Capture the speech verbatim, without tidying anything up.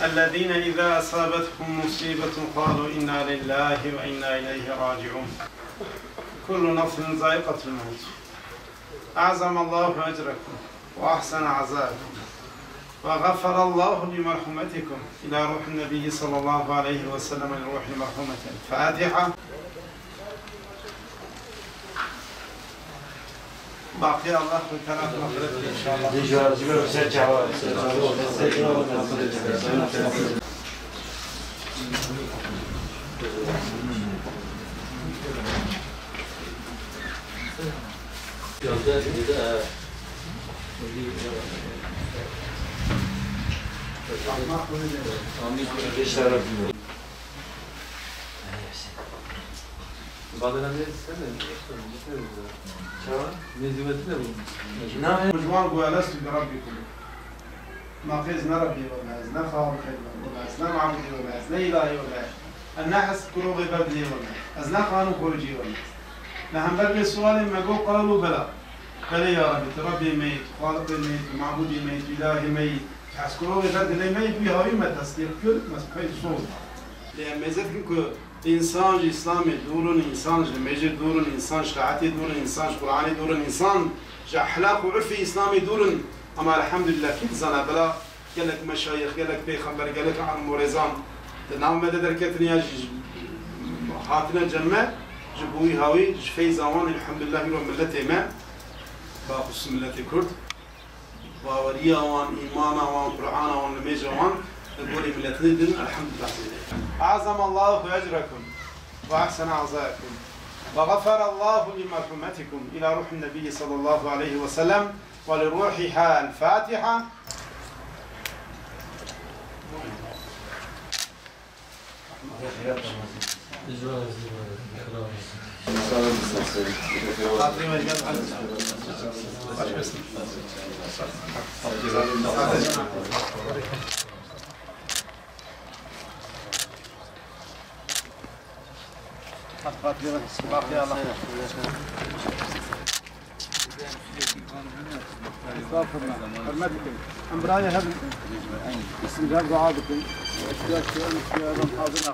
الذين إذا أصابتهم مصيبة قالوا إنا لله وإنا إليه راجعون. كل نفس ذائقة الموت. أعظم الله أجركم وأحسن عزاءكم وغفر الله لمرحومتكم إلى روح النبي صلى الله عليه وسلم لروح مرحومة الفاتحة. باقی الله تعالی مغفرت کن انشاءالله. Badana ne sen de, ne sen de. Çawa? Ne zîweti ne bu? Ji wan got, "Elestu bi Rabbikum." Ma qey ez ne Rebbê we me, ez ne Xalqê we me, ez ne mabûdê we me, ez ne îlahê we me. Ez ne hes kuroxê ber dilê we me, ez ne xan û xoricê we me. Li hember vê sualê me got, "Qalu bela." Belê ya Rebbî, tu Rebbê me yî, tu Xaliqê me yî, tu mabûdê me yî, tu îlahê me yî, tu hes kuroxê ber dilê me yî, tu wî hawî me tesdîq kir, me pey sol. Lê em mêze dikin ku Însan ji Îslamê dûr in, însan ji nimêjê dûr in, însan ji taetê dûr in, însan ji Quranê dûr in, însan ji ehlaq û urfê Îslamê dûr in. Ama elhamdulillah, kî dizane bila gelek meşayix, gelek pêxember, gelek alim û rêzan di nav me de derketine ya jî hatine cem me, ji bo wî hawî, ji feyza wan, elhamdulillah, îro miletê me, baxûs miletê Kurd. Baweriya wan, îmana wan, Qur'ana wan, nimêja wan li gorî miletê din, elhamdulillah, zêde ye. أعظم الله أجركم وأحسن عزاءكم وغفر الله لمرحومتكم إلى روح النبي صلى الله عليه وسلم ولروحها الفاتحة. Estağfurullah. Hürmet dikin. Em birayê hev in. Sincab dua dikin. Ihtiyaç duyan, ihtiyaç hazır.